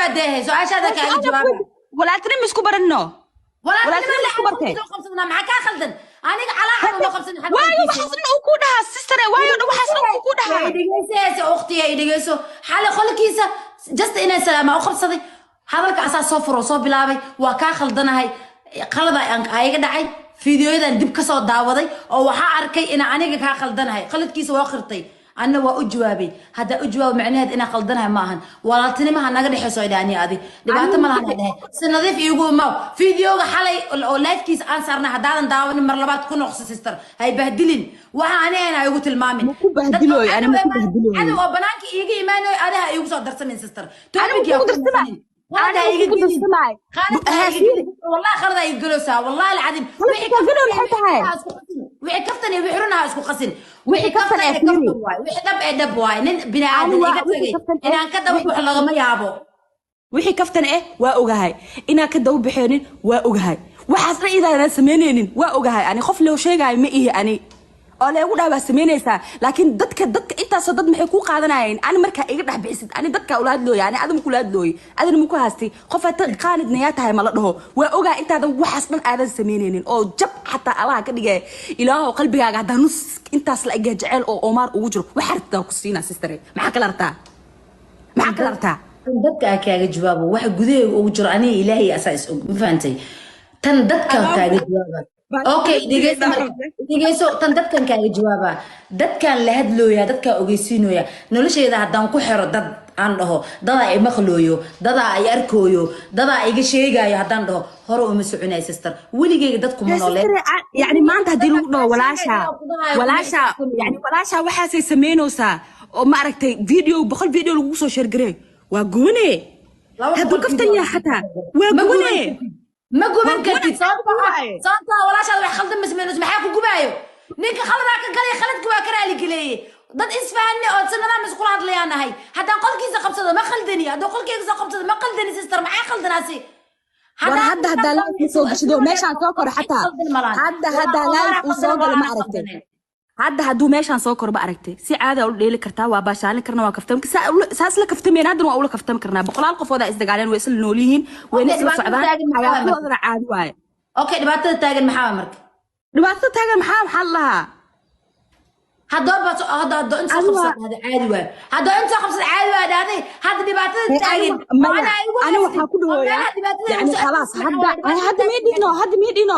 Jawaabaa deehe, su-aashaada kaaga jawaaba. Walaaltinimo isku baranno. Walaaltinimo Walaaltinimo isku bartay. soo qabsadnaa, maxaa kaa khaldan? Aniga calaacal uma qabsan. Waayo waxaas dhan uu ku dhahaa, sister, waayo dhan waxaas dhan uu ku dhahaa. Dhegeyso ukhtiya, dhegeyso. Xalay qolkiisa just inaan salaamaa u qabsaday. Hadalka asaa soo furo, soo bilaabay. Waa kaa khaldanahay, qalada ayaga dhacay. Fiidiyoyadan dib kasoo daawaday oo waxaa arkay inaan aniga kaa khaldanahay. Khaladkiisa waa qirtay, anna waa u jawaabay. Haddaa u jawaabo, macnaheed inaan khaldanahay ma ahan. Walaaltinimaha naga dhexeyso idhaani, adi dhibaato ma lahan dhahay. Si nadiif iigu imaw. Fiidiyoga xalay oo livekiisa aan saarnay haddaadan daawanin, mar labaad ku noqso. Sister, hay bahdilin. Waxa ani ahna igu tilmaamin. Ma ku bahdilooyo, ani ma ku bahdilooyo. Cadow oo banaanka iiga imaanayo adaha iigu soo darsamin, sister. Ani ma kugu darsamay. Ani ma kugu darsamay. Wallahi khalad ay galoosaa, wallahi alcadiim. Khaladka kaa galow maxay tahay? Wixii kaftan iyo wixii run ha isku qasin. Wixii kaftan ee kaftan fiiri. Waay, wixii dhab ee dhab waay. Nin bini aadan Ani waa iga wixii tagay kaftan ee inaan ka daba buxo lagama yaabo. Wixii kaftan eh waa ogahay, inaan ka daba baxeenin waa ogahay, waxaas dhan idaanan samaynaynin waa ogahay. Ani qof loo sheegaayo ma ihi ani oo leegu dhaha waa samaynaysaa, laakiin dadka intaasoo dad maxay kuu qaadanayeen? Ani markaa iga dhex bixisid, ani dadkaa ula hadlooya, ani adama kula hadlooye, adina maku haastay. Qof hata qaanidna yaa tahay mala dhaho. Waa ogaa intaadan waxaas dhan aadan samaynaynin oo jab xataa Allaha ka dhigaya. Ilaahow, qalbigaaga haddaa nus intaas la egyaa jeceel oo Omar ugu jiro, waxaa rabtaa ku siinaa. Sister, maxaa kala rabtaa? Maxaa kala rabtaa? Tan dadka aa kaaga jawaabo. Waxa gudahayga ugu jiro aniga Ilaahay asaa is og, ma fahantay? Tan dadkan kaaga jawaaba. Okay, dhegeyso marka, dhegeyso. Tan dadkan kaaga jawaaba, dadkan la hadlooya, dadkaa ogeysiinooya. Noloshayda haddaan ku xiro dad aan dhaho dadaa i maqlooyo, dadaa i arkooyo, dadaa iga sheegaayo haddaan dhaho, hore uma soconay, sister. Weligeyga dadkuma nooleen. Yani maanta haddii lagu dhaho walaasha, yani walaasha waxaasay samaynaysaa oo ma aragtay, video 100 video lagugu soo share gareeyo, waa gubane. 200 Hadduu kaftan video. yahay xataa waa Ma guban gubane. kartid, ma guban Waa kartid. gubanay. Sababtoo ah walaashaada wax khaldan ma samaynayso. Maxaa ku gubaayo? Ninka khaladaa ka galay, khaladka waa ka raaligeleyey. Dad isfahanne oo si nidaam iskula hadlayaan nahay. Haddaan qolkiisa qabsado ma khaldani, hadduu qolkeyga soo qabsado ma khaldani. Sister, maxaa khaldanaasi? War hadda haddaa live uu soo gashado, meeshaan soo koro xataa, hadda haddaa live uu soo galo, ma aragtay? Hadda hadduu meeshaan soo koro, ma aragtay, si caada ula dheeli kartaa, waa baashaalin karnaa, waa kaftami, saas la kaftamayna, haddana waa ula kaftami karnaa. Boqolaal qofoodaa isdagaaleen, way isla nool yihiin, wayna Okay, isla dhibaatada socdaan. taagan maxaa waay marka? Xayaatoodana caadi waaye. Okay, dhibaatada taagan maxaa waay marka? Dhibaatada taagan maxaa la lahaa? Haddaba hadda haddoo inta soo Adiga- qabsada hada caadi waay, haddoo inta soo qabsada caadi waay dhahday. Hadda dhibaatada taagan oo Maya, anaa igu ani haystay, waxaa ku oo dhahooyaa meelaha dhibaatada yani igu soo khalaas maxaa hadda waay dhibaatada hadda taagan? mii dhino, hadda mii dhino.